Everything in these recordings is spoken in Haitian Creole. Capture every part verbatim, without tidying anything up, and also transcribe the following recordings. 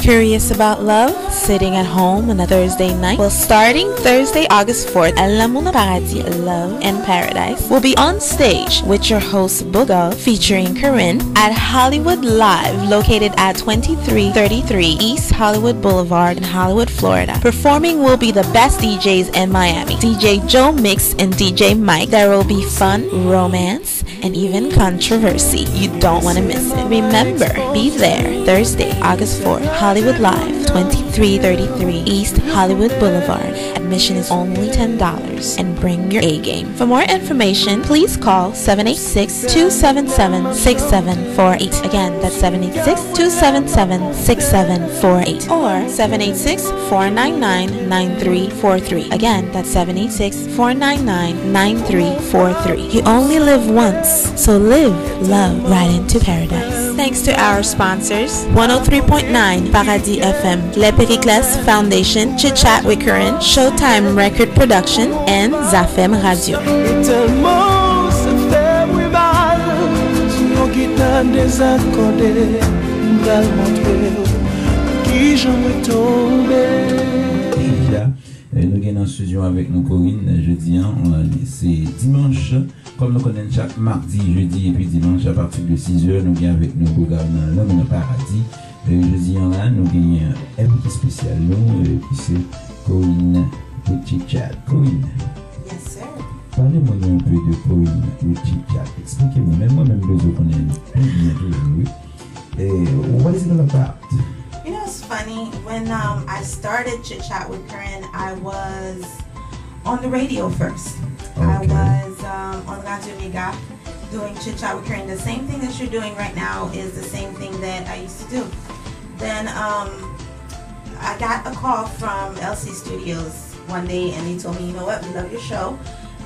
Curious about love? Sitting at home on a Thursday night? Well, starting Thursday, August fourth, El Namuno Paradi Love and Paradise will be on stage with your host Boogaloo featuring Corinne at Hollywood Live, located at twenty-three thirty-three East Hollywood Boulevard in Hollywood, Florida. Performing will be the best D Js in Miami, D J Joe Mix and D J Mike. There will be fun, romance, and even controversy. You don't want to miss it. Remember, be there Thursday, August fourth, Hollywood Live, twenty-three thirty-three East Hollywood Boulevard. Admission is only ten dollars, and bring your A game. For more information, please call seven eight six, two seven seven, six seven four eight. Again, that's seven eight six, two seven seven, six seven four eight or seven eight six, four nine nine, nine three four three. Again, that's seven eight six, four nine nine, nine three four three. You only live once, so live, love, ride into paradise. Thanks to our sponsors, one oh three point nine Paradis F M, Les Periclès Foundation, Chit Chat with Corinne, Showtime Record Production, and Zafem Radio. Tèlman sa fè mwen mal, sou yon gita dezakòde, m pral montre w kijan mwen tonbe. Deja, eh, nou gen nan estidyo avèk nou Corinne, jodi an, eh, se dimanch. Kòm nou konnen chak madi, jedi epi dimanch, apati de sis zè, nou gen avèk nou Bouga nan Lanmou nan Paradi. Eh, jodi an la, nou genyen envite espesyal nou, eh, ki se Corinne Richie Chat. Corinne, Yes, sir. Pale mwen yon pe de Corinne Richie Chat. Eksplike mwen, men mwen menm bezwen konnen pi byen toujou, wi. Eh, what is it all about? You know, it's funny. When um, I started Chit Chat with Corinne, I was on the radio first. I Okay. was um, on Radio Mega doing Chit Chat with Corinne. The same thing that you're doing right now is the same thing that I used to do. Then um, I got a call from L C Studios one day and they told me, you know what, we love your show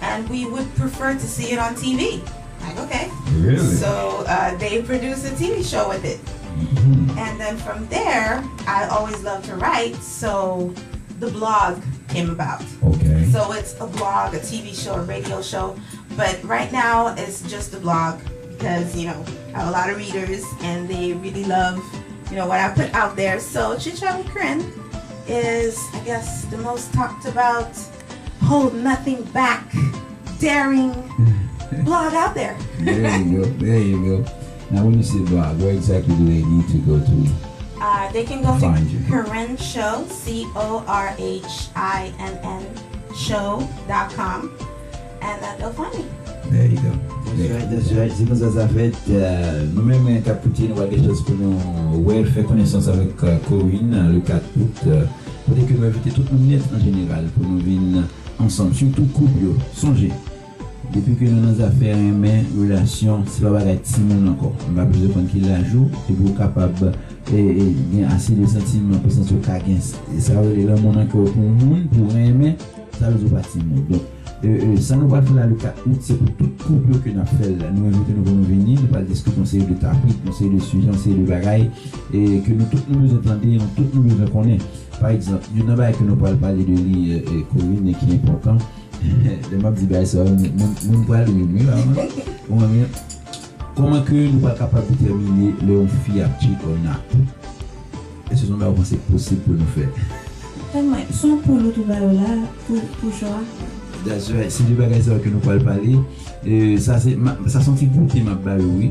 and we would prefer to see it on T V. Like, okay. Really? So uh, they produced a T V show with it. Mm-hmm. And then from there, I always loved to write, so the blog came about. Okay. So it's a blog, a T V show, a radio show, but right now it's just a blog because, you know, I have a lot of readers and they really love, you know, what I put out there. So Chit Chat with Corinne is, I guess, the most talked about, hold nothing back, daring blog out there. There you go. There you go. Now, when you say blog, where exactly do they need to go to? Uh, they can go to Corinne Show, C O R H I N N show dot com, and uh, they'll find me. There you go. That's right, that's right. Se konsa sa fèt. Euh, nou menm k ap koute, nou pral gen chans pou nou wè, fè konesans avèk euh, Corinne euh, le kat out. Euh, kote ke nou envite tout moun nèt an jeneral pou nou vin ansanm, sitou koup yo. Sonje, depi ke nou nan zafè renmen, relasyon, se pa bagay timoun ankò. M pa bezwen konn ki laj ou, depi ou kapab e, e, gen ase de santiman pou santi w ka gen s- sa yo rele lanmou nan kè w pou yon moun, pou renmen, sa vle di w pa timoun. Donk, e, e, sa nou pral fè la le kat out, se pou tout koup yo ke n ap fè l la. Nou envite nou pou nou vini, nou pral diskite yon seri de tapik, yon seri de sijè, yon seri de bagay, e, ke nou tout nou bezwen tande, nou tout nou bezwen konnen. Pa egzanp, youn nan bagay ke nou pral pale de li, e, e, Corinne, e ki enpòtan, lè m ap di bagay sa yo, moun, moun pral ri m, wi, la, wi. Ou konprann? Kòman ke nou pral kapab detèmine lè yon fi ap cheat or not? Èske se yon bagay ou panse k posib pou nou fè? Tèlman, se yon poul ou tou ba yo la pou, pou cho a. That's right. Se de bagay sa yo ke nou pral pale. E, sa se, ma- sa se yon ti goute m ap ba yo, wi.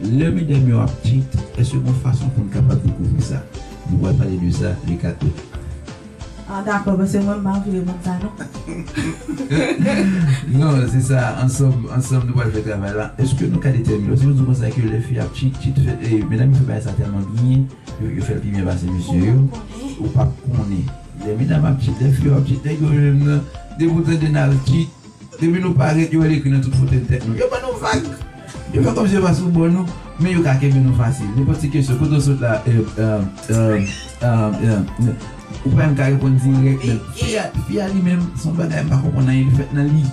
Lè medam yo ap cheat, èske gen yon fason pou n kapab dekouvri sa? Nou pral pale de sa le kat out. Ah, dakò, paske mwen, m pa anvi reponn sa, non. Non, se sa, ansanm, ansanm nou pral fè travay la. Èske nou ka detèmine? Paske nou di konsa ke lè fi ap cheat, cheat fè, e, medam yo fè bagay sa tèlman byen, yo, yo fè l pi byen pase mesye yo. Ou p ap konnen. Lè medam ap cheat, lè fi yo ap cheat, nèg yo menm nan, depi w tande n al cheat, depi nou parèt, yo wè l ekri nan tout foto tèt nou. Yo ban nou vag. Yo fè kòmsi yo pa sou bò nou, men yo ka kenbe nou fasil. Nenpòt ti kesyon, kote w sot la, e, e, e, e, e, ou pa menm ka reponn dirèk, men fi a, fi a li menm, se yon bagay m pa konprann anyen, li fèt nan li.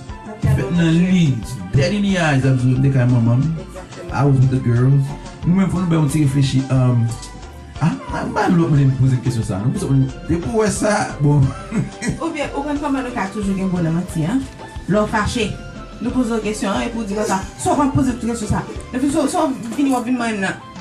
Li fèt nan li. Dead in the eyes, ap di w, m te kay manman m. I was with the girls. Nou menm, fò nou bay yon ti reflechi, um, ah, ah, m pa lòt moun poze m kesyon sa, non. Depi w wè sa, bon. Oubyen, ou konn kòman nou ka toujou gen bon nan manti, an? Lè w fache, nou poze w kesyon an, epi w di konsa, sa w konn poze tout kesyon sa. Epi sa w, sa w vini, w ap vin manyen m nan.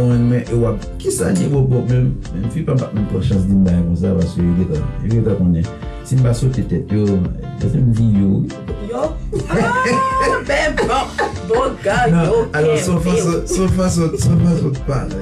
Aaron, men e w ap, kisa li ye, bòbòb menm? Men fi pa m pa t menm pran chans di m bagay konsa, paske yo gentan, yo gentan konnen. Si m pa sote tèt yo, paske m di yo, wi. Yo? Ah, ben bon, bon gars, yo, alò, se yon fason, se yon fason, se yon fason de pale.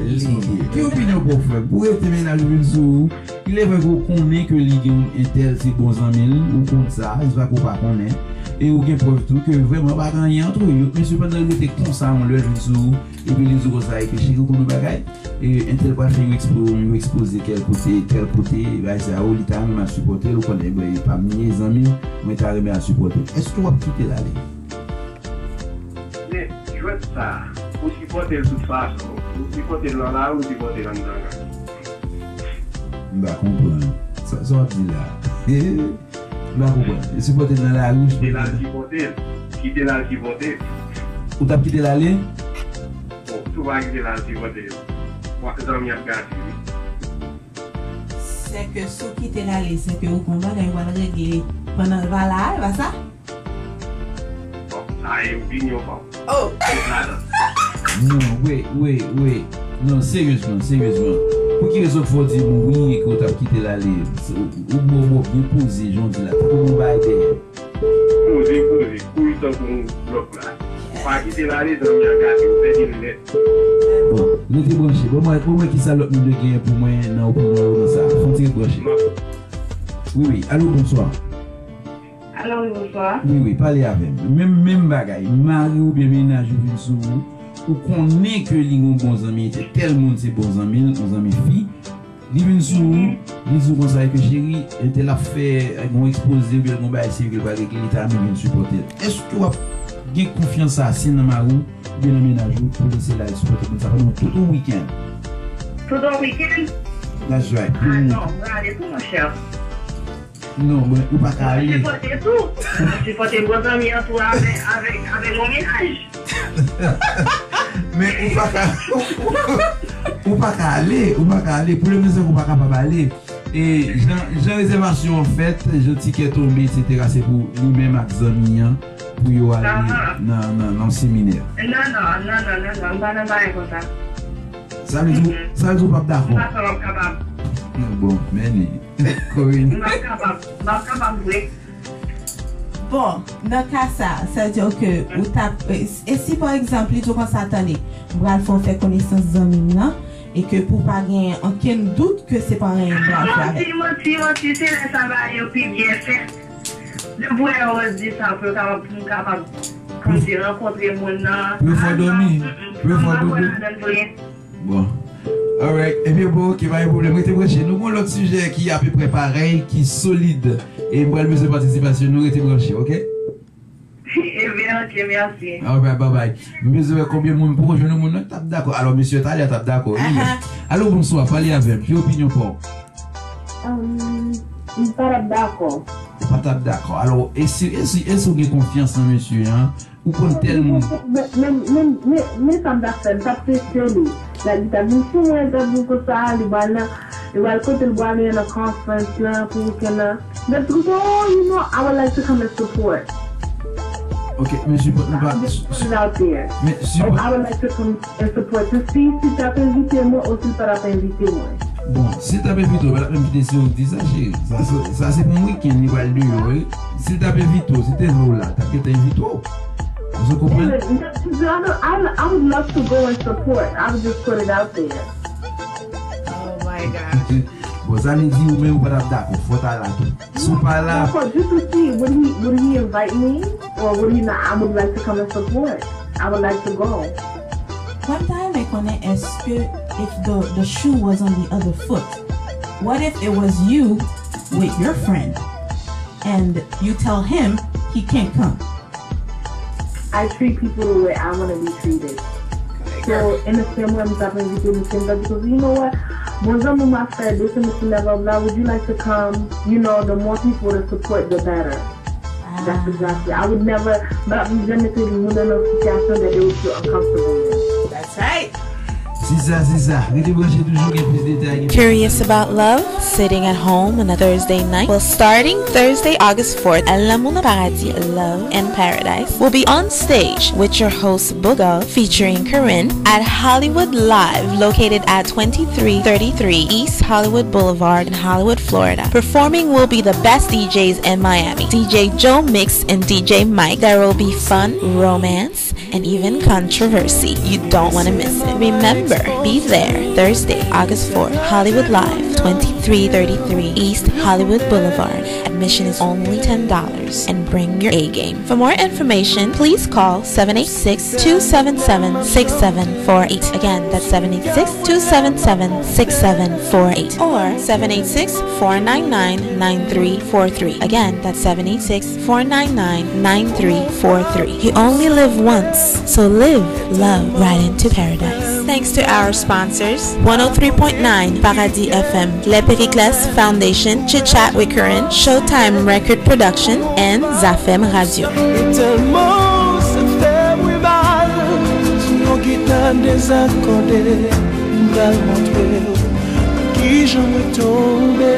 Ki opinyon pou w, frè m? Pou rete mennaj ou vin sou ou, il est vrai ke w konnen ke li gen yon entèl, se bon zanmi l, ou konn sa, se pa ke w pa konnen. E ou gen prèv tou ke vrèman pa gen anyen antre yo. Men sepandan, li rete konsa, yon lè l vin sou ou, epi li di w konsa, epi cheri, ou konn yon bagay? E entèl pral fè yon ekspo, yon ekspoze tèl kote, tèl kote, bagay sa yo, li ta renmen al sipòte l, ou konnen, ben, e pa m li ye, zanmi m, mwen ta renmen al sipòte l. Èske w ap kite l ale? Men, jwèt sa, ou sipòte l tout fason. Ou sipòte l nan lari, ou sipòte l anndan kay. M pa konprann. Sa w ap di la? M pa konprann. Sipòte l nan lari, sipòte l nan... Kite l al sipòte l. Kite l al sipòte l. Ou t ap kite l ale? Bon, si w pa kite l al sipòte l, zanmi ap gate wi. Sèke si w kite l ale, sèke ou gen yon bagay ou pral regle pandan l pa la a, e pa sa? Bon, sa e opinyon pa w. Oh! Non, wait, wait, wait. Non, seryezman, seryezman. Pou ki rezon k fè w di m wi ke w t ap kite l ale? Ou, ou, ou, ou byen poze, jan w di la. Tankou yon bagay dèyè. Poze, poze, kouri tankou yon lòt la. Pa kite l ale, zanmi an gate w, pèdi l nèt. Bon, rete branche. Bon, mwen, bon, mwen, kisa lòt moun yo genyen pou mwen nan opinyon yo nan sa? Fon ti ret branche. Wi, wi. Alo, bonswa. Alo, wi, bonswa. Wi, wi, pale avè m. Menm, menm bagay. Mari w oubyen mennaj ou vin sou ou. Ou konnen ke li gon bon zanmi. Tèl moun se bon zanmi l, yon zanmi fi. Li vin sou ou, li di w konsa ke cheri, entèl ap fè yon ekspoze oubyen yon bagay serye l pral regle, li ta renmen vin sipòte l. Èske w ap gen konfyans ase nan mari w oubyen nan mennaj ou pou lese l al sipòte moun sa pandan tout yon wikenn? Tout yon wikenn? That's right. Ah non, m prale tou, monchè. Non, mwen, ou pa ka ale. Mwen sipòte tou. Mwen sipòte bon zanmi an tou avèk, avèk, avèk yon mennaj. Men ou pa ka, ou pa ka ale, ou pa ka ale. Pou le moman ou pa kapab ale. E jan, jan rezèvasyon an fèt, jan tikè tonbe, etsetera, se pou li menm ak zanmi an, pou yo ale nan, nan, nan seminè. Non, non, non, non, non, non, m pa nan bagay konsa. Sa vle di, sa vle di ou p ap dakò? M pa kwè w ap kapab. Bon, men li. Corinne. M p ap kapab. M p ap kapab vre. Bon, nan ka sa, sa vle di ke ou t ap, e, e si pa egzanp, li di w konsa, tande, m pral fè w fè konesans zanmi m nan, e ke pou pa gen ankenn dout ke se pa anyen m pral fè avè l. Manti, manti, manti, se lè sa bagay yo pi byen fèt. Depi w wè Rose di sa, pou yo kapab, pou m kapab, kòmsi rankontre moun nan. Pou yo fè w dòmi. Pou yo fè w dòmi. Bon. Alright. Ebyen, bon, ok, pa gen pwoblèm. Rete branche. Nou gen yon lòt sijè ki apeprè parèy, ki solid. E m pral bezwen patisipasyon nou. Rete branche, ok? Ebyen, ok, mèsi. Alright, bye bye. M bezwen wè konbyen moun, poko jwenn yon moun nan k t ap dakò. Alò, mesye talè a t ap dakò, wi. Alo, bonswa, pale avè m. Ki opinyon pa w? Um, m pa t ap dakò. Ou pa t ap dakò. Alò, e si, e si, e si w gen konfyans nan mesye an? Ou konn tèl moun. Men, men, men, men, men sa m t ap fè, m t ap teste li. Like, li t ap vin sou mwen, li t ap vin konsa, li pral nan, li pral kote l pral nan conference lan pou weekend lan. M t ap di konsa, "Oh, you know, I would like to come and support." Ok, men sipòt nou pa. I'm just putting it out there. Men sipòt. I would like to come and support to see si l t ap envite mwen ou si l pa t ap envite mwen. Bon, si l t ap envite w, pa t ap menm kite si w di sa, cheri. Sa, sa, sa se pou yon weekend, li pral deyò, wi. Si l t ap envite w, si l te vle w la, l t ap gentan envite w. Èske w konprann? Anyway, m t ap di, I don't, I don't, I would love to go and support. I would just put it out there. Oh my God. Bon, sa vle di ou menm ou pa t ap dakò, fò w ta la tou. Si w pa la. Dakò, just to see, would he, would he invite me? Or would he not? I would like to come and support. I would like to go. Mwen ta renmen konnen, èske if the, the shoe was on the other foot, what if it was you with your friend and you tell him he can't come? I treat people the way I want to be treated. So, in the same way, m t ap envite misye, m t ap di, "You know what? Bon, zanmi m ap fè de semèn sou level la, would you like to come?" You know, the more people to support, the better. That's exactly. I would never, m pa janm mete moun nan yon sitiyasyon that they would feel uncomfortable in. That's right. Se sa, se sa. Rete branche toujou, gen plis detay, gen plis detay. Curious about love? Sitting at home on a Thursday night? Well, starting Thursday, August fourth, El Namuno Paradi Love and Paradise will be on stage with your host, Booga, featuring Corinne, at Hollywood Live, located at twenty-three thirty-three East Hollywood Boulevard in Hollywood, Florida. Performing will be the best D Js in Miami, D J Joe Mix and D J Mike. There will be fun, romance, and even controversy. You don't want to miss it. Remember, be there Thursday, August fourth, Hollywood Live, twenty-three thirty-three East Hollywood Boulevard. Admission is only ten dollars, and bring your A game. For more information, please call seven eight six, two seven seven, six seven four eight. Again, that's seven eight six, two seven seven, six seven four eight or seven eight six, four nine nine, nine three four three. Again, that's seven eight six, four nine nine, nine three four three. You only live once, so live love right into paradise. Thanks to our sponsors, one oh three point nine Paradis F M, Les Pericles Foundation, Chit Chat with Corinne, Showtime Record Production, and Zafem Radio. E tèlman sa fè mwen mal, si yon gita dezakòde, m pral montre w kijan mwen tonbe.